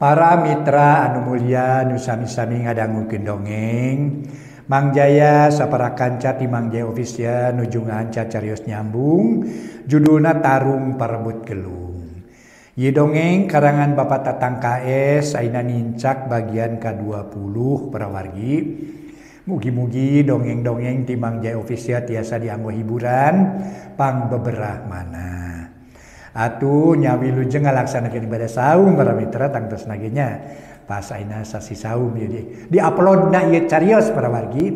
Para mitra anu mulia nu sami-sami ngadangukeun dongeng, Mang Jaya sapara kanca ti Mang Jaya Official nuju ngahanca carios nyambung, judulna Tarung Parebut Gelung. Ieu dongeng karangan Bapak Tatang KS ayeuna nincak bagian ka-20 para wargi. Mugi-mugi dongeng-dongeng ti Mang Jaya Official tiasa dianggo hiburan pang beberah mana. Atuh nyawi lujeng ngalaksanakeun ibadah saum para mitra tangtos nage nya pas ayeuna sasi saum ieu di-uploadna ieu carios para wargi.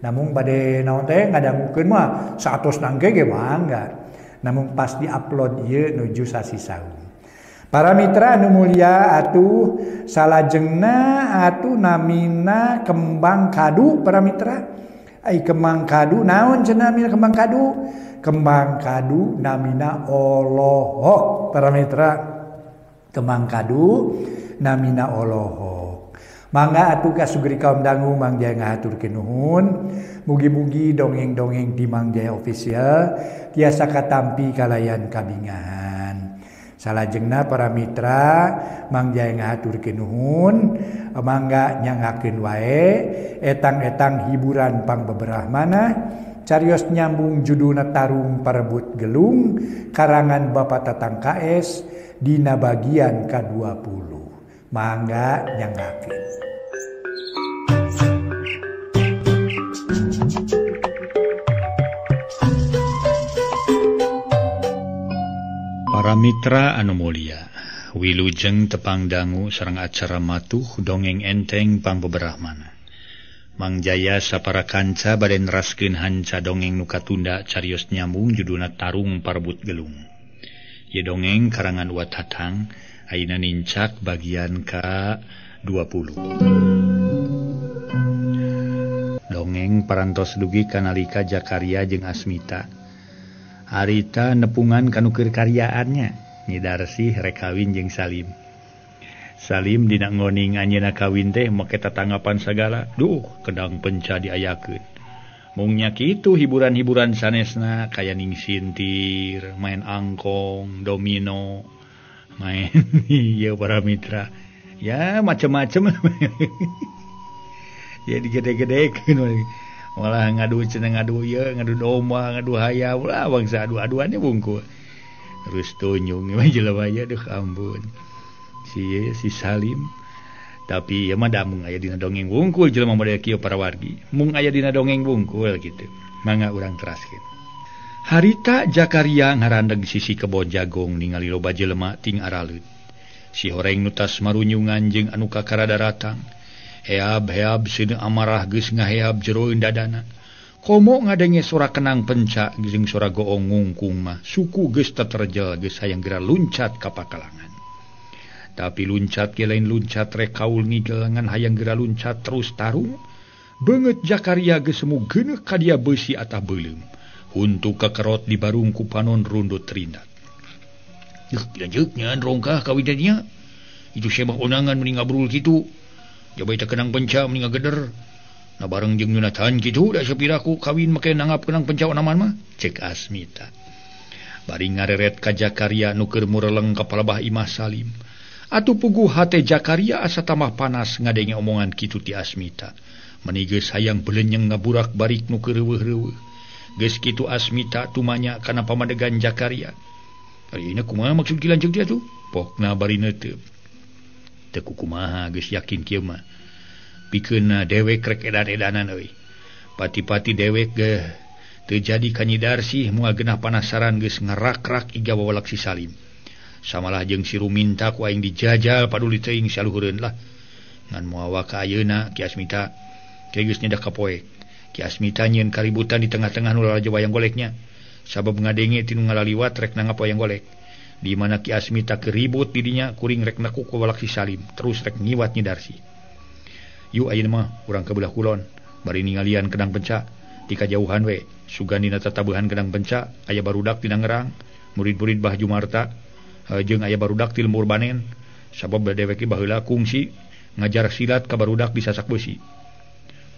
Namung bade naon teh ngadangukeun mah saatos nangge ge mangga. Namung pas di-upload ieu nuju sasi saum. Para mitra anu mulia atuh salajengna atuh namina kembang kadu para mitra. Ai kembang kadu naon cenah namina kembang kadu? Kembang kadu namina olohok para mitra. Kembang kadu namina olohok. Mangga atuh kasugri kaum dangu Mang Jaya ngahaturkeun nuhun. Mugi-mugi dongeng-dongeng di Mang Jaya Official tiasa katampi kalayan kabingahan. Salajengna para mitra Mang Jaya ngahaturkeun nuhun, mangga nyangakeun wae etang-etang hiburan pang beberah mana. Carios nyambung judulna Tarung Parebut Gelung karangan Bapak Tatang KS dina bagian ka-20. Mangga nyangakeun. Para mitra anu mulia, wilujeng tepang dangu sareng acara matuh dongeng enteng pang beberah mana. Mang Jaya sapara kanca bade neraskeun hanca dongeng nu katunda carios nyambung judulna Tarung Parebut Gelung. Ieu dongeng karangan Wa Tatang ayeuna nincak bagian ka-20. Dongeng parantos dugi kanalika Jakaria jeung Asmita. Harita nepungan kanu keur karyaannya, Nyi Darsih rek kawin jeung Salim. Salim dina ngoning anjeunna kawin teh make tatanggapan sagala. Duh, kedang penca diayakeun. Mungnya kitu hiburan-hiburan sanesna kaya ning sintir, main angkong, domino, main ieu para mitra. Ya macem-macem. Ya digede-gedekeun malah ngadu cenah ngadu ieu, ngadu domba, ngadu hayam lah bangsa adu-aduannya bungkul. Terus tunyung mah jelema aya duh ampun. Si Salim tapi ieu mah da mung aya dina dongeng wungkul jelema model kieu para wargi mung aya dina dongeng wungkul kitu mangga urang teraskeun. Harita Jakaria ngarandeg sisi kebon jagong ningali loba jelema ting araleut. Si horeng nu tas marunyungan jeung anu kakara daratang heab-heab seuneu amarah geus ngaheab jeroeun dadana. Komo ngadenge sora kenang penca jeung sora goong ngungkung mah suku geus teterjel geus hayang geura luncat ka pakalangan. Tapi luncat ge lain luncat rek kaul ngigelangan hayang geura luncat terus tarung. Beungeut Jakaria geus semu geuneuh ka dia beusi atah beuleum. Huntu kakerot di barung ku panon rundut rindat. Yuh, lanjeuknya rongkah kawinannya. Itu semah onangan meni ngabrul kitu. Jaba eta kenang penca meni ngageder. Nah bareng jeung Yunatan kitu da sapiraku kawin make nanggap kenang penca onaman mah. Cek Asmita. Bari ngareret ka Jakaria nu keur mureleng ka palebah imah Salim. Atuh puguh hate Jakaria asa tambah panas ngadenge omongan kitu ti Asmita. Meni geus hayang belenyeng ngaburak barik nu keur reueuh-reueuh. Geus kitu Asmita tumanya kana pamadegan Jakaria. Ayeuna kumaha maksud ki lanceuk dia tuh? Pokna bari neuteup. Teu kumaha geus yakin kieu mah. Pikeunna dewek rek edan-edanan euy. Pati-pati dewek ge teu jadi ka Nyi Darsih moal genah panasaran geus ngarak-rak iga wawalak si Salim. Samalah jeung si Ruminta ku aing dijajal paduli teuing saluhureun lah. Ngan moal waka ayeuna Ki Asmita ke geus nyedak kapoe. Ki Asmita nyieun kaributan di tengah-tengah nu lalajo wayang goleknya. Sabab ngadenge ti nu ngalaliwat rek nanggap wayang golek. Di mana Ki Asmita keur ribut di dinya kuring rek nekuk ku walak si Salim, terus rek ngiwat Nyi Darsih. Yuk ayeuna mah urang ka belah kulon, bari ningalian kedang penca ti kajauhan we. Sugan dina tatabehan kedang penca aya barudak dina ngerang, murid-murid Bah Jumarta jeung aya barudak ti lembur banen. Sabab dewek ge baheula kungsi ngajar silat ka barudak di sasak beusi.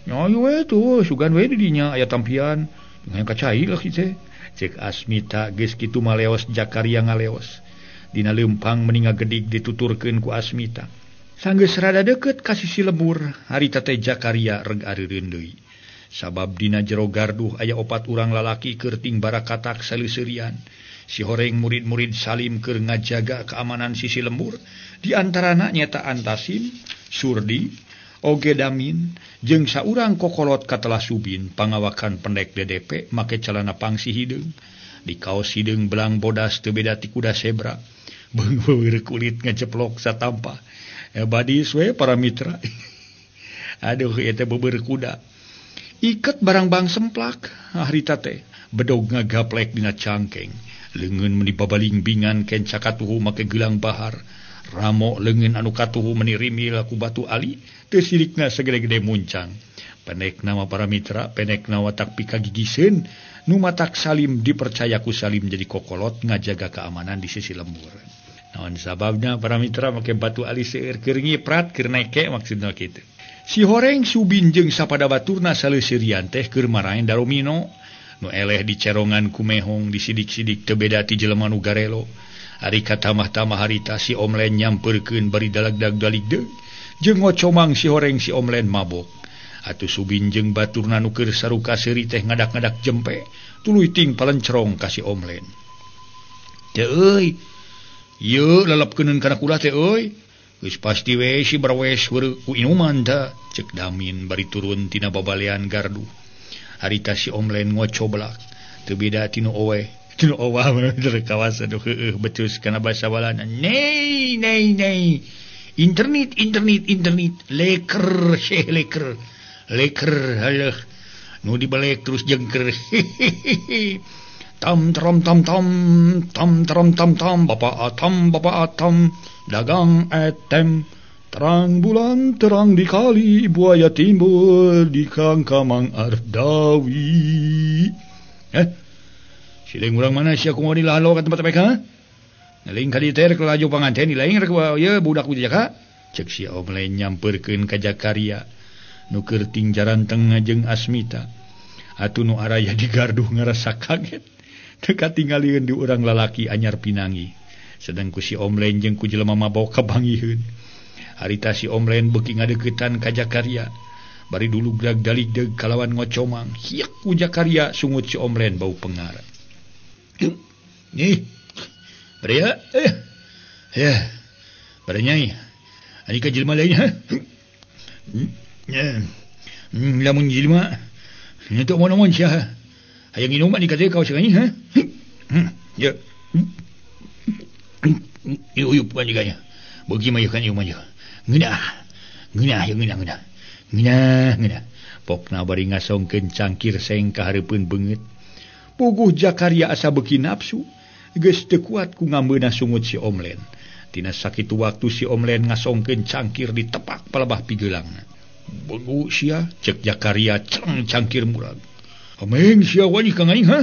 Nya ayo we tuh sugan we di dinya aya tampian hayang ka cai lah kitu. Cek Asmita geus kitu maleos Jakaria ngaleos. Dina leumpang meni ngagedig dituturkeun ku Asmita. Sanggeus rada deukeut ka sisi lembur, harita teh Jakaria reg areureun deui. Sabab dina jero garduh aya opat urang lalaki keur ting barakatak saleuseurian. Si horeng murid-murid Salim keur ngajaga keamanan sisi lembur, di antarana nyata Antasim, Surdi, Oge Damin, jeung saurang kokolot katelah Subin pangawakan pendek DDP make calana pangsi hideung. Di kaos hideung belang bodas teu beda ti kuda zebra. Beungeur kulit ngeceplok satampa. Badis we para mitra. Aduh ieu teh beubeur kuda. Iket barang bang semplak harita teh bedog ngagaplek dina cangkeng. Leungeun meni babalingbingan kenca katuhu make gelang bahar. Ramo leungeun anu katuhu meni rimil ku batu ali teu sirikna sagede-gede muncang. Pendek nama para mitra, pendek watak pikagigiseun nu matak Salim dipercaya ku Salim jadi kokolot ngajaga keamanan di sisi lembur. Naon sababna para mitra make batu ali seueur keur ngiprat keur neke maksudna kitu. Si horeng Subin jeung sapada baturna saleuseurian teh keur maraen daromino nu eleh dicerongan ku mehong disidik-sidik teu beda ti jelema nu garelo. Ari katamah-tamah harita si Omlen nyampeurkeun bari dalag-dag-dalig deug jeung ngocomang si horeng si Omlen mabok. Atuh Subin jeung baturna nu keur saruka seuri teh ngadak-ngadak jempe tuluy ting palencerong ka si Omlen. Teh euy, ieu lelep-keuneun kana kulah teh euy. Geus pasti we si berwes heureuk ku inuman tah, cek Damin bari turun tina babalean gardu. Harita si Omlen ngocoblak teu beda tinu owe. Tinu owah bener kawas aduh heueuh becus kana basa Walanda. Nei nei nei. Internet internet internet leker seh leker. Leker haleuh nu dibelek terus jengker. Tam trom tam tam tam trom tam tam bapak atam dagang etem terang bulan terang di kali buaya timbul di kangkamang Ardawi. Siling urang mana sia kumaha dilalo ka tempat mereka? Lain ka dieu teh rek laju panganten lain rek ieu budak ku jaka. Cek si Omlen nyampeurkeun ka Jakaria nu keur ting jaranteng jeung Asmita. Atuh nu araya di garduh ngarasa kaget. Teu katingalieun di urang lalaki anyar pinangi. Sedang ku si Omlen jeung ku jelema mabok kabangiheun. Harita si Omlen beuki ngadeuketan ka Jakaria. Bari dulu grag daligdeug kalawan ngocomang. Hiek ku Jakaria sungut si Omlen bau pengar. Nih, barea, ya, barea nyai, ani ka jelema lain ha? Lamun jelema, nyetok mon-mon sia, hayang minum ani ka teh kau sia ha? Ya, uyup ani ka beuki mah kan ieu mah ngeunah, ngeunah ya ngeunah ngeunah, ngeunah ngeunah. Pokna bari ngasongkeun cangkir seng ka hareupeun beungeut. Puguh Jakaria asa beuki nafsu, geus teu kuat ku ngambeuna sungut si Omlen. Tina sakitu waktu si Omlen ngasongkeun cangkir ditepak palebah pigeulangna. Begu sia, cek Jakaria celeng cangkir murag. Ameng sia wani ka aing ha?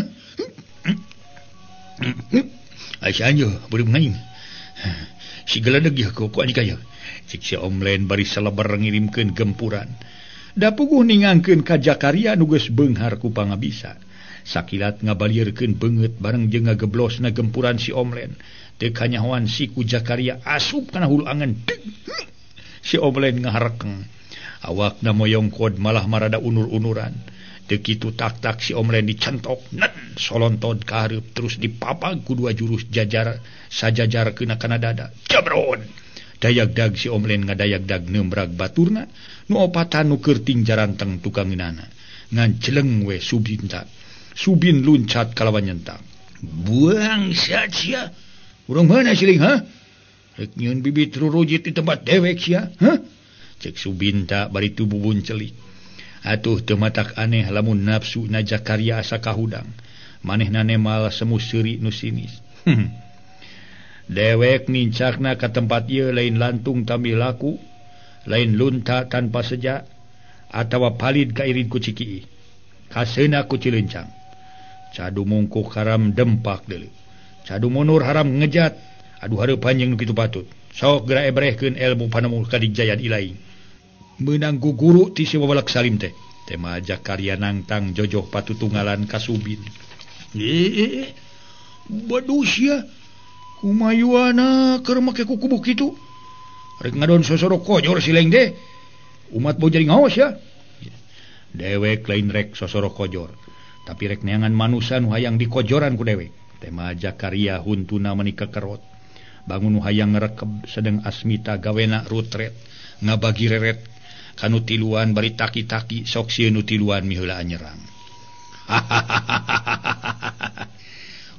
Asa anjo beureum aing. Si geledeg ieu ku ani kaya. Cek si Omlen bari saleber ngirimkeun gempuran. Da puguh ningangkeun ka Jakaria nu geus beunghar ku pangabisa. Sakilat ngabalieurkeun beungeut bareng jeung ngageblosna gempuran si Omlen. Teu kanyahoan siku Jakaria asup kana hulu angen. Si Omlen ngaharekeng. Awakna moyongkod malah marada unur-unuran. Teu kitu tak-tak si Omlen dicentok nen solontod ka hareup terus dipapag ku dua jurus jajar sajajar keuna kana dada. Jabron. Dayagdag si Omlen ngadayagdag neumbrag baturna nu opatan nu keur ting jaranteng tukangeunana. Ngan celeng we Subinta. Subin luncat kalawan nyentak. Buang sia. Urang mana siling ha? Rek nyieun bibit rurujit di tempat dewek sia, ha? Cek Subinta bari tububun celik. Atuh teu matak aneh lamun nafsu na Jakaria asa kahudang. Manehna nemal semu seuri nu sinis. Dewek nincakna ka tempat ieu lain lantung tambih laku, lain lunta tanpa seja, atawa palid kairid ku cikii. Kaseuna ku Cilencang. Cadu mungkuk haram dempak deuleu. Cadu munur haram ngejat. Aduh hareupan jeung nu kitu patut. Sok geura ebrehkeun ilmu panemu kadijayaan ilahi. Meunang ku guru ti si Wabalak Salim teh. Tema Jakaria nangtang jojoh patutunggalan ka Subin. Baduh sia. Kumayuana keur make kukubuh kitu. Rek ngadon sosoro kojor sileng deh. Umat bau jadi ngaos ya. Dewek lain rek sosoro kojor, tapi rek neangan manusa nu hayang dikojoran ku dewek. Tema Jakaria huntuna meni kekerot. Bangun nu hayang ngerekeb sedeng Asmita gawena rutret ngabagi reret kanu tiluan bari taki-taki sok sieun nu tiluan miheulaan nyerang.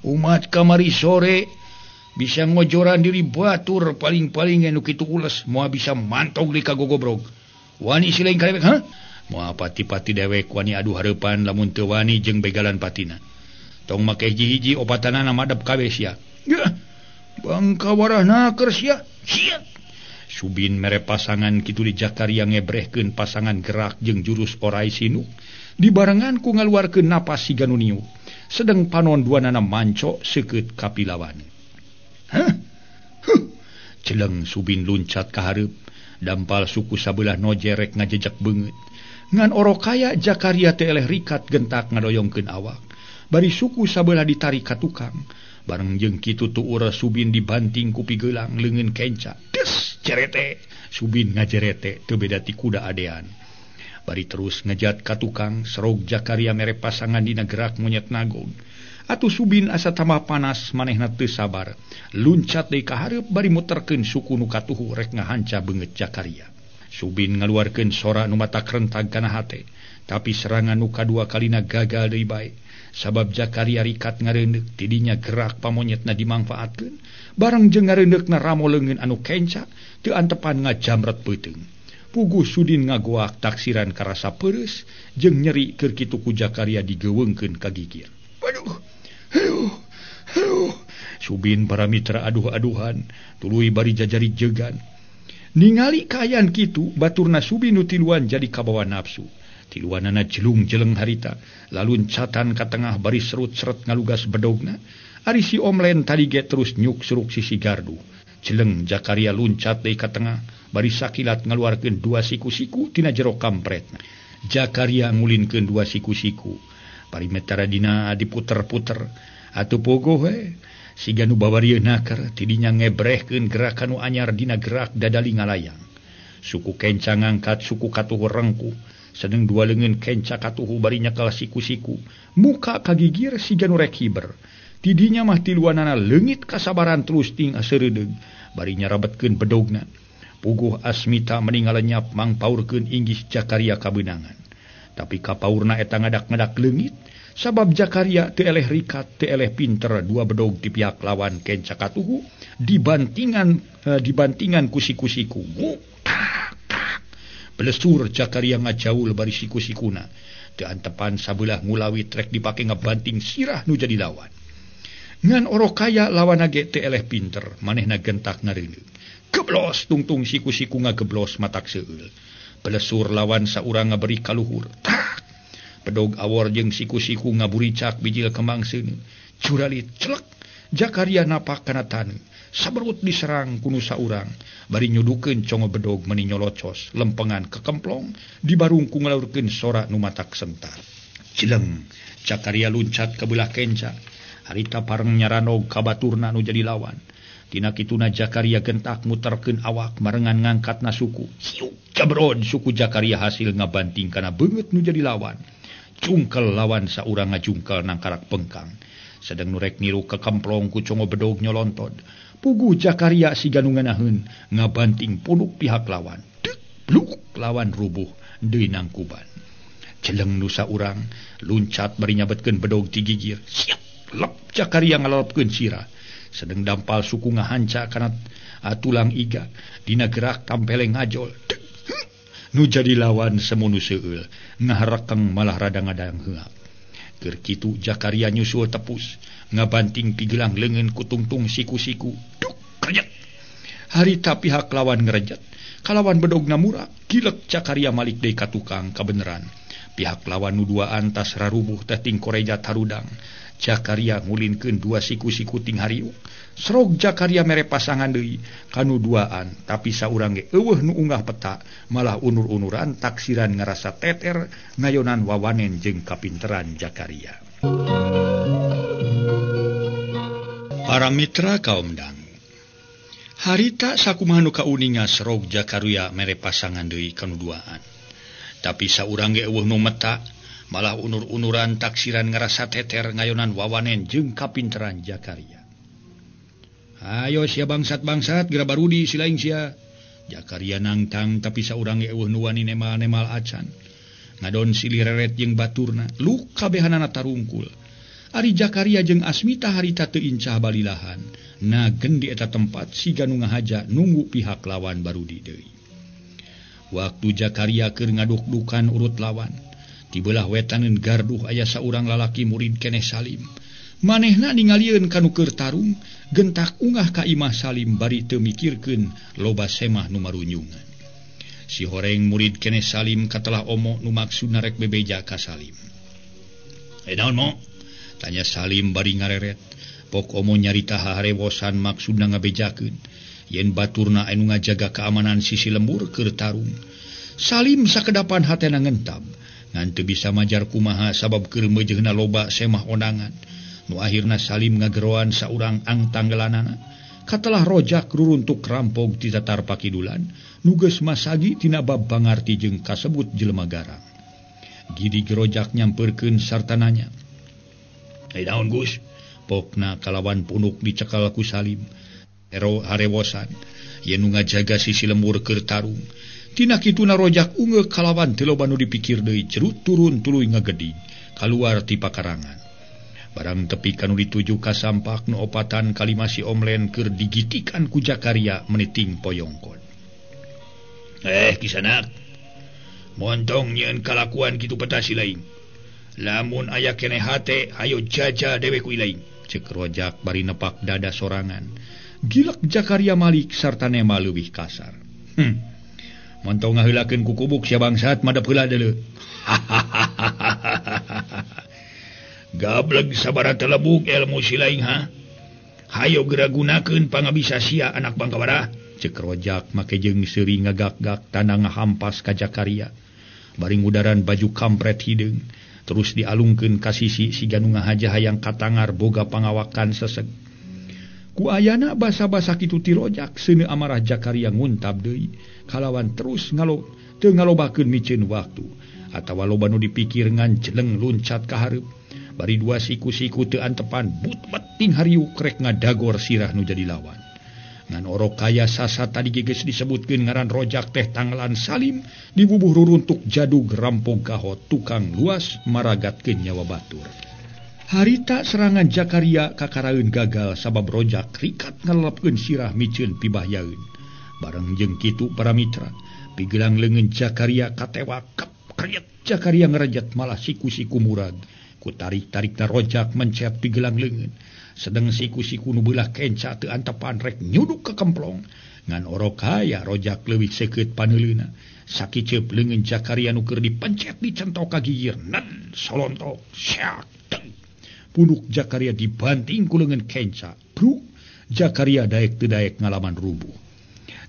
Umat kamari sore bisa ngojoran diri batur paling-paling nu kitu ules moal bisa mantog di kagogobrog. Wani sileng ka dewek ha? Moal pati-pati dewek wani adu hareupan lamun teu wani jeung begalan patina. Tong make hiji-hiji opatanana madep kabeh sia. Bangka warahna keur sia. Sia. Subin mere pasangan kitu di Jakaria ngebrehkeun pasangan gerak jeung jurus orai sinuk. Dibarengan ku ngaluarkeun napas siga nu niuk. Sedeng panon duanana manco seukeut kapilawan. Hah? Huh. Celeng Subin luncat ka hareup, dampal suku sabelah nojerek ngajejak beungeut. Ngan orokaya Jakaria teh eleh rikat gentak ngadoyongkeun awak. Bari suku sabelah ditarik ka tukang. Bareng jeung kitu tuur Subin dibanting ku pigelang leungeun kenca. Des cerete. Subin ngajerete teu beda ti kuda adean. Bari terus ngejat ka tukang, serog Jakaria mere pasangan dina gerak monyet nagog. Atuh Subin asa tambah panas manehna teu sabar. Luncat deui ka hareup bari muterkeun suku nu katuhu rek ngahanca beungeut Jakaria. Subin ngaluarkeun sora nu matak rentag kana hate, tapi serangan nu kadua kalina gagal deui bae. Sabab Jakaria rikat ngareundeuk tidinya gerak pamonyetna dimangfaatkeun. Bareng jeung ngareundeukna ramo leungeun anu kenca teu antepan ngajamret peuteung. Puguh Sudin ngagoak taksiran karasa peureus jeung nyeri keur kitu ku Jakaria digeuweungkeun ka gigir. Waduh. Aduh. Aduh. Subin para mitra aduh-aduhan tuluy bari jajari jegan. Ningali kaayaan kitu baturna Subin nu tiluan jadi kabawa nafsu. Tiluanana jelung-jeleng harita, laluncatan ka tengah bari serut-seret ngalugas bedogna. Ari si Omlen tadi ge terus nyuk suruk sisi gardu. Jeleng Jakaria luncat deui ka tengah, bari sakilat ngaluarkeun dua siku-siku tina jero kampretna. Jakaria ngulinkeun dua siku-siku. Bari metara dina diputer-puter. Atuh pogoh we. Siga nu bawarieun naker tidinya ngebrehkeun gerakan nu anyar dina gerak dadali ngalayang. Suku kenca ngangkat suku katuhu rengkuh. Sedeng dua leungeun kenca katuhu bari nyekel siku-siku. Muka kagigir siga nu rek hiber. Tidinya mah tiluanana leungit kasabaran terus ting aseureudeg bari nyarabetkeun bedogna. Puguh Asmita meni ngalenyap mangpaurkeun inggis Jakaria kabeunangan. Tapi kapaurna eta ngadak-ngadak leungit sabab Jakaria teu eleh rikat teu eleh pinter dua bedog ti pihak lawan kenca katuhu dibantingan ku siku-siku. Belesur Jakaria ngajaul bari siku-sikuna. Teu antepan sabelah ngulawit rek dipake ngabanting sirah nu jadi lawan. Ngan orokaya lawan ge teu eleh pinter, manehna gentak ngareuneuh. Geblos tungtung siku-siku ngageblos matak seueul. Belesur lawan saurang ngaberi kaluhur. Tak. Bedog awor jeung siku-siku ngaburicak bijil kembang seuneu. Curalit celek. Jakaria napak kana taneuh. Saberut diserang ku nu saurang. Bari nyudukeun congo bedog meni nyolocos, lempengan kekemplong, dibarungku ngalaurkeun sora nu matak sentar. Cileng, Jakaria luncat ka beulah kenca. Harita pareng nyaranog ka baturna nu jadi lawan. Tina kituna Jakaria gentak muterkeun awak marengan ngangkatna suku. Hiuk jabrod suku Jakaria hasil ngabanting kana beungeut nu jadi lawan. Cungkel lawan saurang ngajungkel nangkarak pengkang. Sedeng nu rek niru kekemplong ku congo bedog nyolontod. Puguh Jakaria siga nu nganaheun ngabanting punuk pihak lawan. Dek bluk lawan rubuh deui nangkuban. Celeng nu saurang luncat bari nyabetkeun bedog ti gigir. Siap lep Jakaria ngalelopkeun sirah. Sedeng dampal suku ngahanca kana tulang iga. Dina gerak tampeleng ngajol. Dek, nu jadi lawan semunu seueul ngaharekeng malah rada ngadang heuap. Keur kitu Jakaria nyusul tepus ngabanting pigelang leungeun ku tungtung siku-siku. Duk kerjet. Harita pihak lawan ngerejet. Kalawan bedogna murak, gilek Jakaria malik deui ka tukang kabeneran. Pihak lawan nu duaan tas rarubuh teh ting korejat harudang. Jakaria ngulinkeun dua siku-siku ting hariuk. Serog Jakaria mere pasangan deui kanu duaan, tapi saurang ge eueuh nu unggah peta, malah unur-unuran taksiran ngarasa teter ngayonan wawanen jeung kapinteran Jakaria. Para mitra kaum dangu, Harita sakumaha nu kauninga serog Jakaria mere pasangan deui kanu duaan. Tapi saurang ge eueuh nu meta, malah unur-unuran taksiran ngarasa teter ngayonan wawanen jeung kapinteran Jakaria. Ayo sia bangsat-bangsat geura barudi silaing sia. Jakaria nangtang tapi saurang ge eueuh nu wani nemal-nemal acan. Ngadon silih reret jeung baturna, luk kabehanana tarungkul. Ari Jakaria jeung Asmita harita teu incah balilahan. Nagen di eta tempat siga nu ngahaja nunggu pihak lawan barudi deui. Waktu Jakaria keur ngaduk-dukan urut lawan, di belah wetaneun garduh aya saurang lalaki murid keneh Salim. Manehna ningalieun ka nu keur tarung, gentak ungah ka imah Salim bari teu mikirkeun loba semah nu marunyungan. Si horeng murid keneh Salim katelah omo nu maksudna rek bebeja ka Salim. "Eh naon mo?" tanya Salim bari ngareret. Pok omo nyarita harewosan maksudna ngabejakeun yen baturna anu ngajaga keamanan sisi lembur keur tarung. Salim sakedapan hatena ngentab, ngan teu bisa majar kumaha sabab keur meujeuhna loba semah ondangan. Nu akhirna Salim ngageroan saurang angtanggelanana. Katelah rojak ruruntuk rampog ti tatar pakidulan, nu geus masagi tina bab pangarti jeung kasebut jelema garang. Gidi gerojak nyamperkeun sarta nanya, "Eh naon Gus?" Pokna kalawan punuk dicekal ku Salim. Ero harewosan yen nu ngajaga sisi lembur keur tarung. Tina kituna rojak ungeuk kalawan teu loba nu dipikir deui cerut turun tuluy ngagedig kaluar ti pakarangan. Barang tepi kanu dituju ka sampak nu opatan kalima si Omlen keur digitikan ku Jakaria meniting poyongkon. "Eh kisanak, montong nyieun kalakuan kitu petasi lain. Lamun aya keneh hate hayo jajal dewe ku ilaing." Cek rojak bari nepak dada sorangan. Gilek Jakaria malik sarta nema leuwih kasar. Montong ngaheulakeun ku kubuk sia bangsat madep heula deuleu. Gableg sabaraha telebuk ilmu si laing ha. Hayo geura gunakeun pangabisa sia anak bangkawara. Cek rojak make jeung seuri ngagak-gak tanda ngahampas ka Jakaria. Bari ngudaran baju kampret hideung. Terus dialungkeun ka sisi siga nu ngahaja hayang katangar boga pangawakan seseg. Ku ayana basa-basa kitu ti rojak seuneu amarah Jakaria nguntab deui kalawan terus teu ngalobakeun miceun waktu atawa loba nu dipikir ngan jeleng luncat ka hareup. Bari dua siku-siku teu antepan but-bet ting hariuk rek ngadagor sirah nu jadi lawan. Ngan orok kaya sasa tadi geus disebutkeun ngaran rojak teh tanglan Salim dibubuh ruruntuk jadug rampog kahot tukang luas maragatkeun nyawa batur. Harita serangan Jakaria kakaraeun gagal sabab rojak rikat ngalelepkeun sirah miceun pibahyaeun. Bareng jeung kitu para mitra, pigelang leungeun Jakaria katewak kep kriet Jakaria ngerejet malah siku-siku murag. Ku tarik-tarikna rojak mencet pigelang leungeun. Sedeng siku-siku nu beulah kenca teu antepan rek nyuduk ke kemplong. Ngan orok haya rojak leuwih seukeut paneuleuna. Sakiceup leungeun Jakaria nu keur dipencet dicentok ka gigir. Nen solontok syak teng. Punuk Jakaria dibanting ku leungeun kenca. Bruk Jakaria daek teu daek ngalaman rubuh.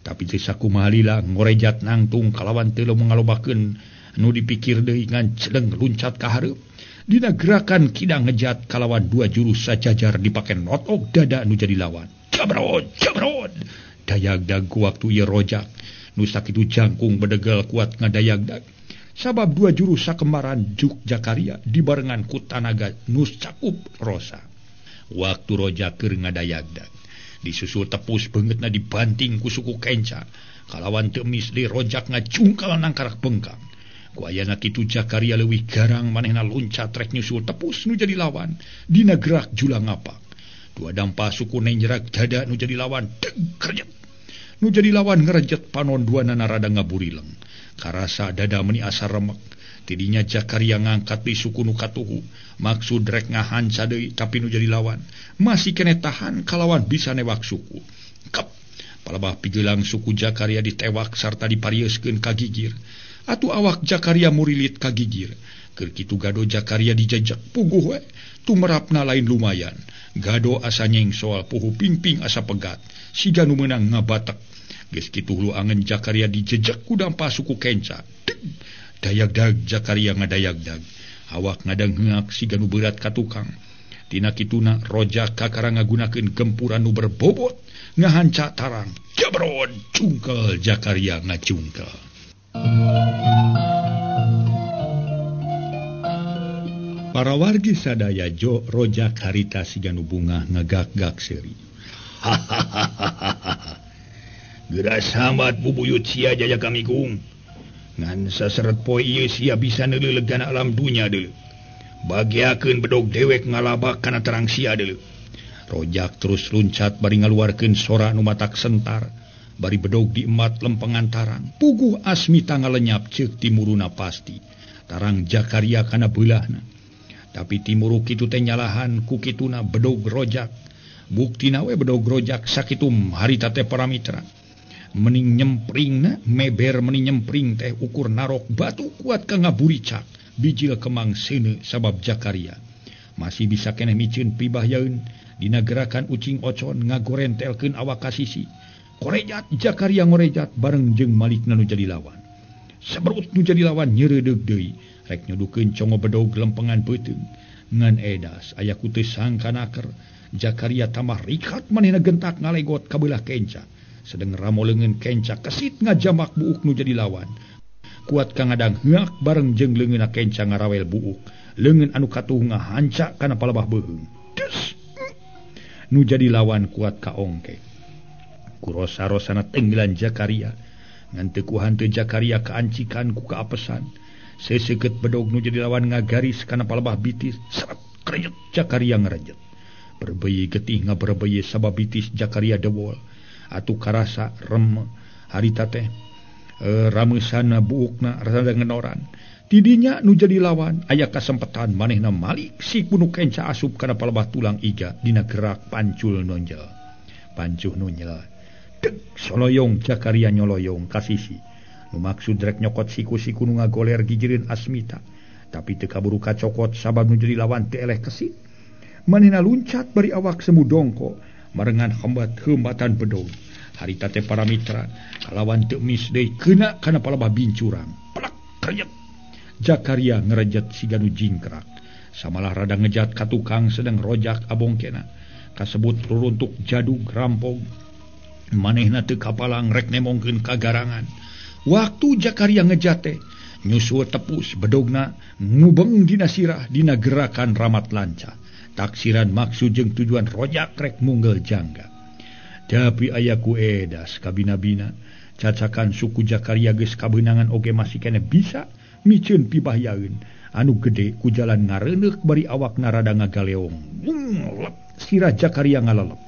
Tapi teu sakumaha lila ngorejat nangtung kalawan teu ngalobakeun nu dipikir deui ngan celeng luncat ka hareup. Dina gerakan kidang ngejat kalawan dua jurus sajajar dipake notok dada nu jadi lawan. Jabrod, jabrod. Dayagdag ku waktu ieu rojak. Nu sakitu jangkung bedegel kuat ngadayagdag. Sabab dua jurus sakembaran juk Jakaria dibarengan ku tanaga nu cakup rosa. Waktu rojak keur ngadayagdag. Disusul tepus beungeutna dibanting ku suku kenca. Kalawan teu misli rojak ngacungkal nangkarak bengkang. Ku ayana kitu Jakaria leuwih garang manehna loncat rek nyusul tepus nu jadi lawan. Dina gerak julang ngapak. Dua dampa suku nenjerak dada nu jadi lawan deg kerjet. Nu jadi lawan ngerejet panon duanana rada ngaburileng. Karasa dada meni asa remek. Tidinya Jakaria ngangkat di suku nu katuhu. Maksud rek ngahanca deui tapi nu jadi lawan masih kene tahan kalawan bisa newak suku. Kep. Palebah pigelang suku Jakaria ditewak sarta diparieuskeun ka gigir. Atuh awak Jakaria murilit ka gigir. Keur kitu gado Jakaria dijejek puguh we. Tumerapna lain lumayan. Gado asa nyengsoal puhu pingping asa pegat. Siga nu meunang ngabatek. Geus kitu hulu angen Jakaria dijejek ku dampa suku kenca. Deg. Dayagdag Jakaria ngadayagdag. Awak ngadangheak siga nu berat ka tukang. Tina kituna rojak kakara ngagunakeun gempuran nu berbobot ngahanca tarang. Jabrod cungkel Jakaria ngacungkel. Para wargi sadaya jo rojak harita siga nu bungah ngagak-gak seuri. Hahaha. Geura sambat bubuyut sia jaya kamigung. Ngan saseret poe ieu sia bisa neuleulegan alam dunya deuleu. Bagiakeun bedog dewek ngalabak kana terang sia deuleu. Rojak terus luncat bari ngaluarkeun sora nu matak sentar, bari bedog diemat lempengan tarang. Puguh Asmita ngalenyap ceuk timuruna pasti. Tarang Jakaria kana beulahna. Tapi timuru kitu teh nyalahan ku kituna bedog rojak. Buktina we bedog rojak sakitu harita teh para mitra. Mening nyempringna meber mening nyempring teh ukur narok batu kuat ka ngaburicak bijil kemang seuneu sabab Jakaria masih bisa keneh miceun pibahyaeun dina gerakan ucing ocon ngagorentelkeun awak ka sisi. Korejat Jakaria ngorejat bareng jeung malikna nu jadi lawan. Seberut nu jadi lawan nyeureudeuh deui rek nyudukeun congo bedog lempengan beuteung. Ngan edas aya ku teu sangka naker Jakaria tambah rikat manehna gentak ngalegot ka beulah kenca. Sedeng ramo leungeun kenca kesit ngajamak buuk nu jadi lawan. Kuat ka ngadang heak bareng jeung leungeunna kenca ngarawel buuk. Leungeun anu katuh ngahanca kana palebah beuheung. Des! Nu jadi lawan kuat ka ongke. Ku rosa-rosana tenggelan Jakaria. Ngan teu ku hanteu Jakaria kaancikan ku kaapesan. Seseukeut bedog nu jadi lawan ngagaris kana palebah bitis. Seret krejet Jakaria ngarejet. Berbeye getih ngaberbeye sabab bitis Jakaria dewol. Atuh karasa rem harita teh rameusana buukna rada ngenoran. Tidinya nu jadi lawan aya kasempetan manehna malik siku nu kenca asup kana palebah tulang iga dina gerak pancul nonjel. Pancuh nonjel. Deg soloyong Jakaria nyoloyong ka sisi. Nu maksud rek nyokot siku-siku nu ngagoler gigireun Asmita. Tapi teu kaburu kacokot sabab nu jadi lawan teu eleh kesit. Manehna luncat bari awak semu dongko marengan hembat-hembatan bedog. Harita teh para mitra kalawan teu mis deui keuna kana palebah bincurang. Plak krejet. Jakaria ngerejet siga nu jingkrak. Samalah rada ngejat ka tukang sedang rojak abongkena. Kasebut ruruntuk jadug rampog. Manehna teu kapalang rek nemongkeun kagarangan. Waktu Jakaria ngejat teh nyusul tepus bedogna ngubeng dina sirah dina gerakan ramat lancah. Taksiran maksud jeung tujuan rojak rek munggel jangga. Tapi aya ku edas kabina-bina cacakan suku Jakaria geus kabeunangan oge masih keneh bisa miceun pibahyaeun anu gede ku jalan ngareuneuh bari awakna rada ngagaleong. Lep sirah Jakaria ngalalep.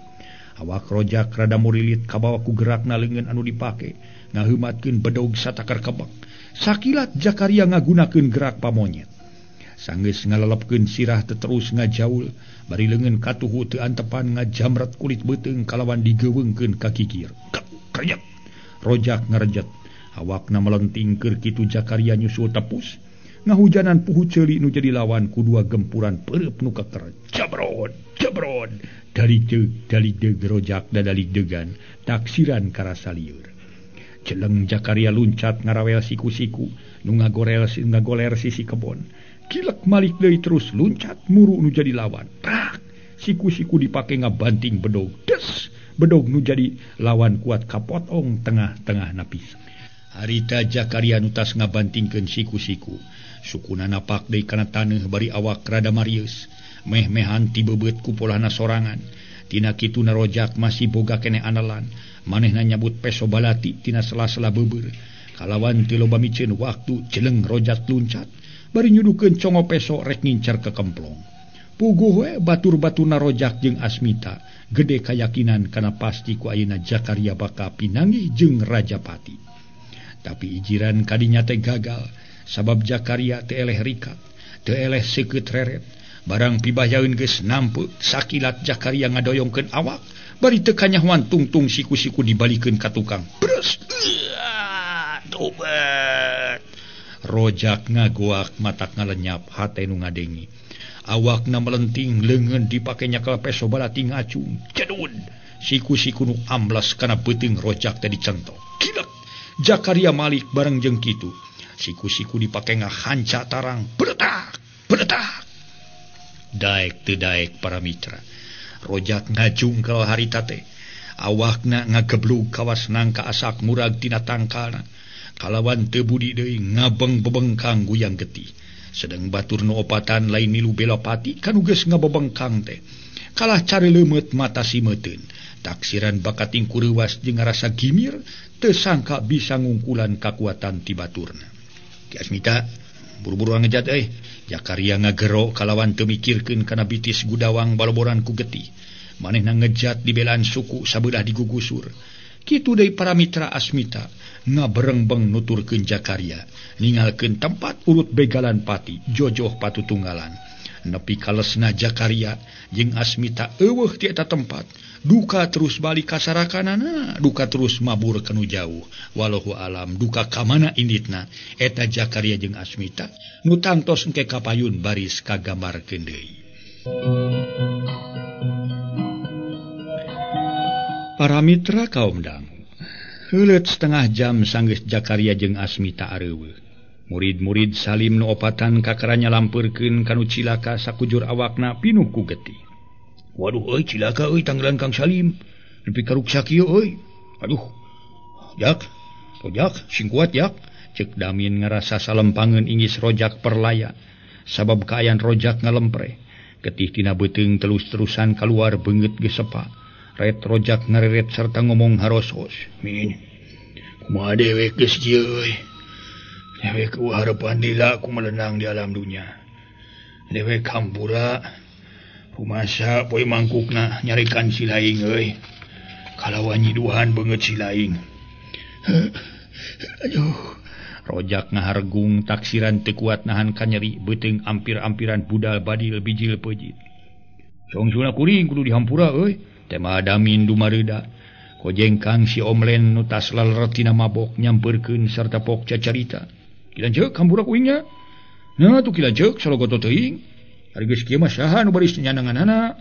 Awak rojak rada murilit kabawa ku gerakna leungeun anu dipake ngaheumatkeun bedog satakar kebek. Sakilat Jakaria ngagunakeun gerak pamonyet. Sanggeus ngalelepkeun sirah teh terus ngajaul bari leungeun katuhu teu antepan ngajamret kulit beuteung kalawan digeuweungkeun ka kikir. Krejet. Rojak ngarejet. Awakna melenting keur kitu Jakaria nyusul tepus. Ngahujanan puhu ceuli nu jadi lawan ku dua gempuran peureub nu keker. Jabrod, jabrod. Dalideug, dalideug rojak dadaligdegan taksiran karasa lieur. Jeleng Jakaria luncat ngarawel siku-siku nu ngagorel ngagoler sisi kebon. Kilek malik deui terus luncat muru nu jadi lawan. Prak! Siku-siku dipake ngabanting bedog. Des! Bedog nu jadi lawan kuat kapotong tengah-tengah napis. Harita Jakaria nu tas ngabantingkeun siku-siku. Sukuna napak deui kana taneuh bari awak rada marieus. Meh-mehan ti beubeut ku polahna sorangan. Tina kituna rojak masih boga keneh anelan. Manehna nyabut peso balati tina sela-sela beubeur. Kalawan teu loba miceun waktu jeleng rojak luncat. Bari nyudukeun congo peso rek ngincer ke kemplong. Puguh we batur-baturna rojak jeung Asmita gede kayakinan kana pasti ku ayeuna Jakaria bakal pinanggih jeung Rajapati. Tapi ijiran kadinya teh gagal sabab Jakaria teu eleh rikat, teu eleh seukeut reret. Barang pibahyaeun geus nampe sakilat Jakaria ngadoyongkeun awak bari teu kanyahoan tungtung siku-siku dibalikeun ka tukang. Brus! Tobat! Rojak ngagoak matak ngalenyap hate nu ngadengi. Awakna melenting leungeun dipake nyakel peso balati ngacung. Cedud! Siku-siku nu amblas kana beuteung rojak teh dicentok. Kilek! Jakaria malik bareng jeung kitu. Siku-siku dipake ngahanca tarang. Beretak! Beretak! Daek teu daek para mitra. Rojak ngajungkel harita teh. Awakna ngageblug kawas nangka asak murag tina tangkalna. Kalawan teu budi deui ngabeng bebengkang guyang getih. Sedeng batur nu opatan lain milu belapati kanu geus ngabebengkang teh. Kalah cari leumeut mata simeuteun. Taksiran bakating kureuwas jeung ngarasa gimir teu sangka bisa ngungkulan kakuatan ti baturna. Ki Asmita buru-buru ngejat euy. Jakaria ngagero kalawan teu mikirkeun kana bitis gudawang baloboran ku getih. Manehna ngejat di belaan suku sabelah digugusur. Kitu deui para mitra Asmita ngaberengbeng nuturkeun Jakaria ningalkeun tempat urut begalan pati jojoh patutunggalan. Nepi kalesna Jakaria jeung Asmita eueuh ti eta tempat. Duka terus balik ka sarakanana, duka terus mabur kanu jauh. Wallahu alam duka kamana inditna eta Jakaria jeung Asmita nu tangtos engke kapayun baris kagambarkeun deui. Para mitra kaum dangu, heuleut setengah jam sanggeus Jakaria jeung Asmita areuweuh. Murid-murid Salim nu opatan kakaranya lampeurkeun kanu cilaka sakujur awakna pinuh ku getih. Waduh euy cilaka euy tanggelan Kang Salim nepi ka ruksak ieu euy. Aduh. Jak, rojak sing kuat jak. Ceuk Damin ngarasa salempangeun inggis rojak perlaya. Sabab kaayaan rojak ngalempre. Getih tina beuteung telus-terusan kaluar beungeut geus sepa. Ret rojak ngareret serta ngomong harosos. Min, kumaha dewek geus kieu euy. Dewek eueuh harepan lila ku melenang di alam dunya. Dewek hampura rumasa poe mangkukna nyarikan si laing euy. Kalawan nyiduhan beungeut si laing. Aduh. Rojak ngahargung taksiran teu kuat nahan kanyeri beuteung ampir-ampiran budal badil bijil peujit. Songsuna kuring kudu dihampura euy. Tema Damin dumareuda. Kojengkang si Omlen nu tas laleretina mabok nyampeurkeun sarta pok cacarita. Kilanceuk hampura kuingnya. Nah tuh kilanceuk salogoto teuing. Ari geus kieu mah saha nu baris nyananganana.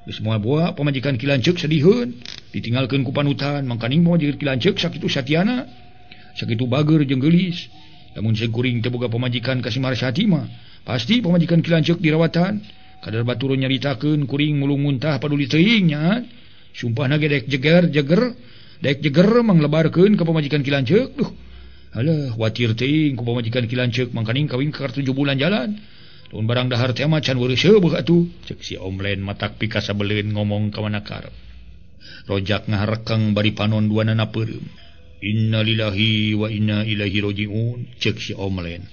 Geus moal boa pamajikan kilanceuk sediheun, ditinggalkeun ku panutan, mangkaning pamajikan kilanceuk sakitu satiana. Sakitu bager jeung geulis. Lamun seung kuring teu boga pamajikan ka si Marsati mah, pasti pamajikan kilanceuk dirawatan. Kadar batur nyaritakeun kuring mulung muntah paduli teuing nya. Sumpahna ge dek jeger-jeger, dek jeger manglebarkeun ka pamajikan kilanceuk. Duh. Alah, watir teuing ku pamajikan kilanceuk mangkaning kawin kakar 7 bulan jalan. Tun barang dahar teh mah can weureuseub atuh. Ceuk si Omlen matak pikasabeleun ngomong ka mana karep. Rojak ngaharekeng bari panon duanana peureum. Innalillahi wa inna ilaihi rajiun, ceuk si Omlen.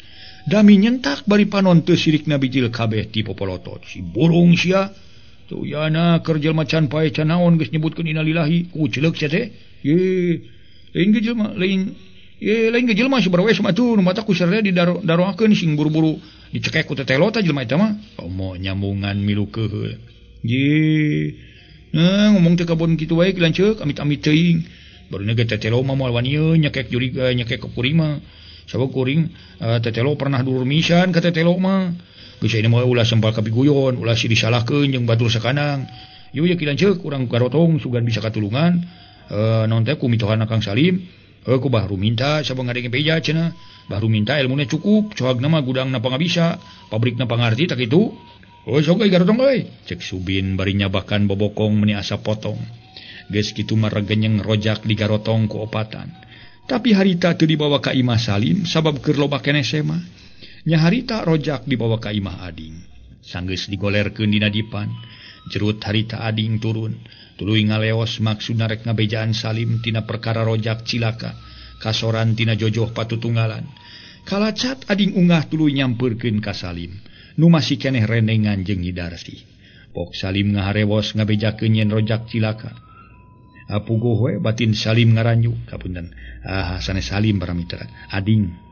Dami nyentak bari panon teu sirikna bijil kabeh ti popolotot. Si burung sia. Tuh yana keur jelema can pae can naon geus nyebutkeun innalillahi ku celeuk sia teh. Ye, lain ge jelema lain ye lain ge jelema si barwes mah tuh nu mata ku sarea didaroakeun sing buru-buru dicekek ku tetelo tah jelema eta mah. Komo nyambungan milu keuheul. Ye. Nah, ngomong teh kabon kitu wae kilanceuk amit-amit teuing. Baruna ge tetelo mah moal wani nyekek jurig nyekek ka kuring mah. Sabab kuring tetelo pernah dulur misan ka tetelo mah. Geus ayeuna mah ulah sempal kapiguyon, ulah si disalahkeun jeung batur sakanang. Yeuh ye kilanceuk urang garotong sugan bisa katulungan. Naon teh ku mitohana Kang Salim. Ku Bahru minta sabab ngadenge beja cenah. Bahru minta ilmuna cukup, cohagna mah gudangna pangabisa, pabrikna pangarti tak kitu. Oh sok euy garotong euy. Cek Subin bari nyabakan bobokong meuni asa potong. Geus kitu mah regenyeng rojak digarotong ku opatan. Tapi harita teu dibawa ka imah Salim sabab keur loba keneh sema. Nya harita rojak dibawa ka imah Ading. Sanggeus digolerkeun dina dipan. Jerut harita Ading turun. Tuluy ngaleos maksudna rek ngabejaan Salim tina perkara rojak cilaka. Kasoran tina jojoh patutunggalan. Kalacat Ading ungah tuluy nyampeurkeun ka Salim. Nu masih keneh renengan jeung Nyi Darsi. Pok Salim ngaharewos ngabejakeun yen rojak cilaka. Apugoh we batin Salim ngaranyu kapunten. Ah sanes Salim para mitra. Ading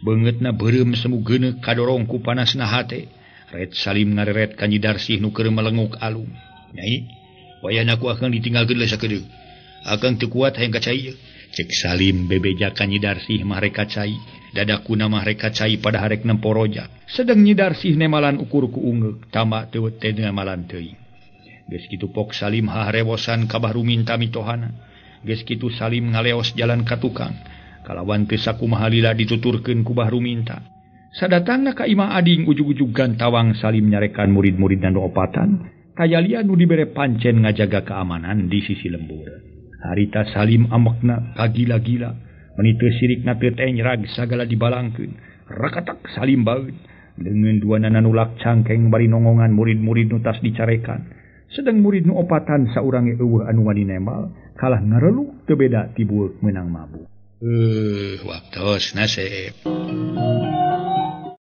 beungeutna beureum semu geuneuk kadorong ku panasna hate. Ret Salim ngareret ka Nyi Darsih nu keur melenguk alum. Nyai, wayahna ku akang ditinggalkeun le sakedeung. Akang teu kuat hayang ka cai. Cek Salim bebeja ka Nyi Darsih mah rek ka cai. Dadakuna mah rek ka cai pada harek nempo rojak. Sedeng Nyi Darsih nemalan ukur ku ungeuk, tama teu teh nemalan teuing. Geus kitu pok Salim haharewosan ka Bahru minta mitohana. Geus kitu Salim ngaleos jalan ka tukang. Kalawan teu sakumaha lila dituturkeun ku Bahru minta. Sadatangna ka imah ading ujug-ujug gantawang Salim nyarekan murid-murid nu opatan, kayalia nu dibere pancen ngajaga keamanan di sisi lembur. Harita Salim amekna kagila-gila, meni teu sirikna teu tenyrag sagala dibalangkeun. Rakatak Salim baeud, leungeun duanana nulak cangkeng bari nongongan murid-murid nu tas dicarekan. Sedang murid nu opatan saurang ge eueuh anu wani nembal, kalah ngareluk teu beda ti bueuk meunang mabuk. Waktosna sep.